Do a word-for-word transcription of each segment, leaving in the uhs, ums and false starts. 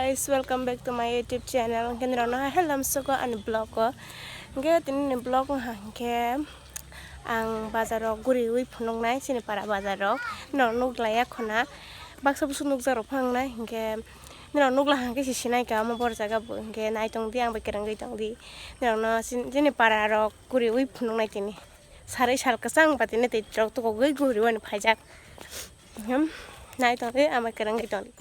Guys, welcome back to my YouTube channel. Hwnkhe norokno hai hello sugo ani vlog o. Hwnkhe tini ni vlog wngkha hwnkhe ang bazar o guriwi phunuknai chini para bazar o. Norok nuklaiya khuna baksa busu nukjak rok phangnai hwnkhe norok nukla hwnkhe se sinai ka omo bor jaga bo hwnkhe nai tongdi ang bai kwrwngwi tongdi. Norokno chini para rok guriwi phunuknai tini. Sarwi sal kwchang ba tini twi rok tukugwi guriwani phaijak. Hem, nai tongdi, amai kwrwngwi tongdi.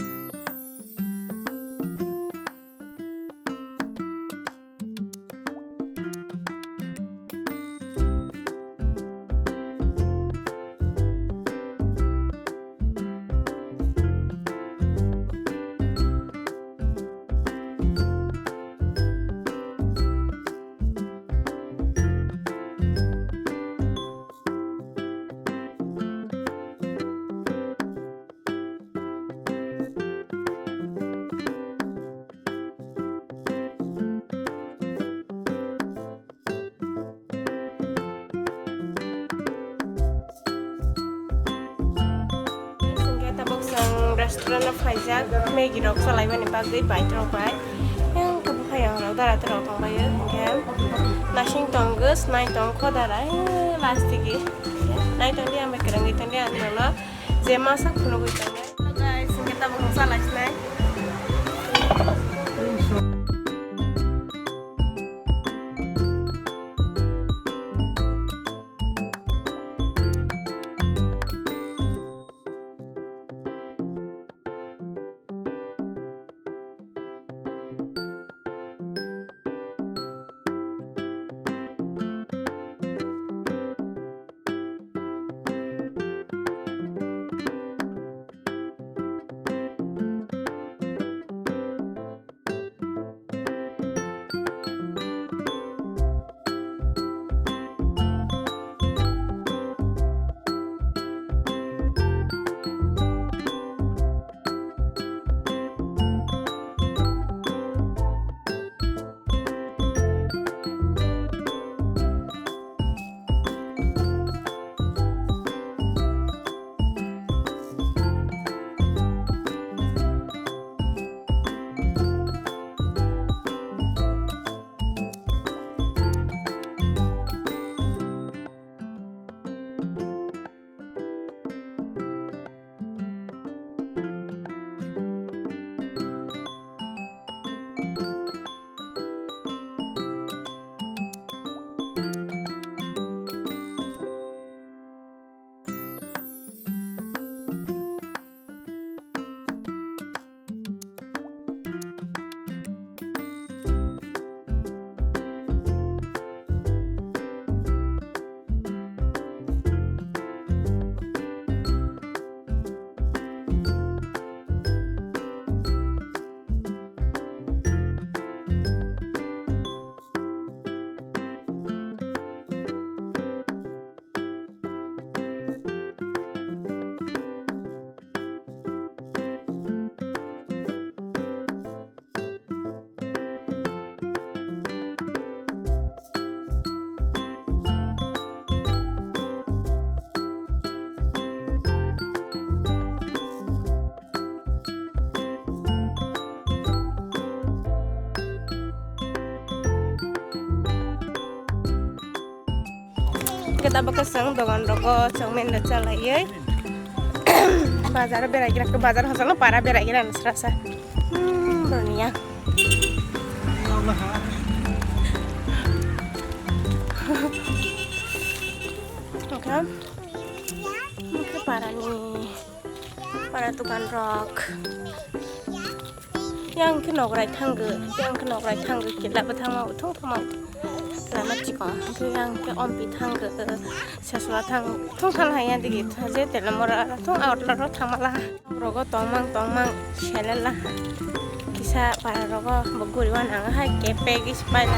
Hwnkhe tabuk chwng restaurant o phaijak, Maggie rok chalaimani bagwi bike rok bai. Yang khe buphang rok dara dara tongbaio, hwnkhe nasing tongo, snai tongkho dara, last digi. Nai tongdi, ang bai kwrwngwi tongdi, ang nono je masa phunugwi tongnai. Hello guys, hwnkhe tabuk chwng chalai sinai. Hwnkhe tabuk khe chwng dogan rogo chwng menda chalaiwi bazar o berai gira, bazar hwnjakno para berai gira srasa. Hmm, boniya. Hwnkhe, hwnkhe parani, para dogan rok. Yang khe nograi thango, yang khe nograi thango, kila bwthangma uthung thangma uthung. Lama chikon, hwnkhe yang khe ompi thango, sesla thang, thung thang hai yang digi, je tela mora thung outlet ro thangmala. Rogo tongmang tongmang selala. Kisa para rogo bo guriwa nang hai kepe gis paila.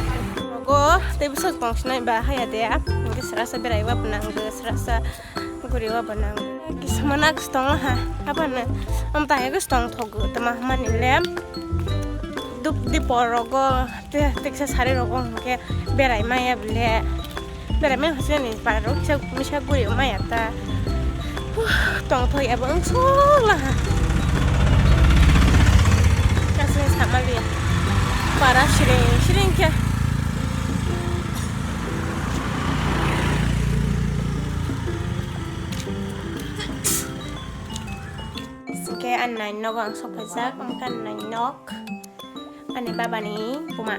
Rogo tei bwswk tong sinai ba haya de, hwnkhe srasa berai wa nang, srasa guriwa bo nang. Kisa manak tong ha, abana amta hai tong thogo tama mani le. Dup dipor rogo te teksa sari rogo hwnkhe berai maya bile. Berai maya hwsani para rok kisa misa guriwa maya ta. Huh, tong thok abo wng sok laha. Kasing sama dia. Para siring siring khe. Hingke ani nai nogo ang sokphaijak, hingke ani nai nok, ani baba ni buma.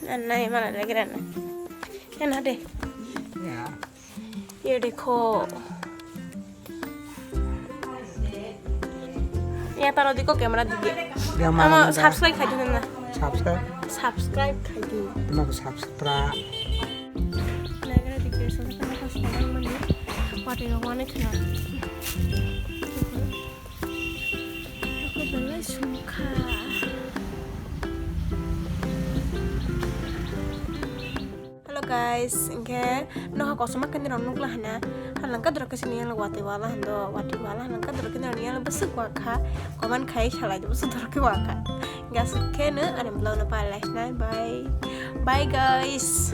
Ani nai mana lagi rana. Yana de. Ye dekho. Ya taro diko camera dige. Ama subscribe khai dina. Subscribe. Subscribe khai di. Ama subscribe. Nagra dike so kana ko soman mani. Pati ro wane khna. Ako belai sumkha. Hello guys, hingke noha kosom khe nirok nukla hana. Halangka dorok khe sini yang watwi wala hando, watwi wala halangka dorok khe nirok yang bwswk wakha. Comment khai salai bwswk dorok khe wakha. Gasuk khe no ani vlog no palai sinai. Bye. Bye guys.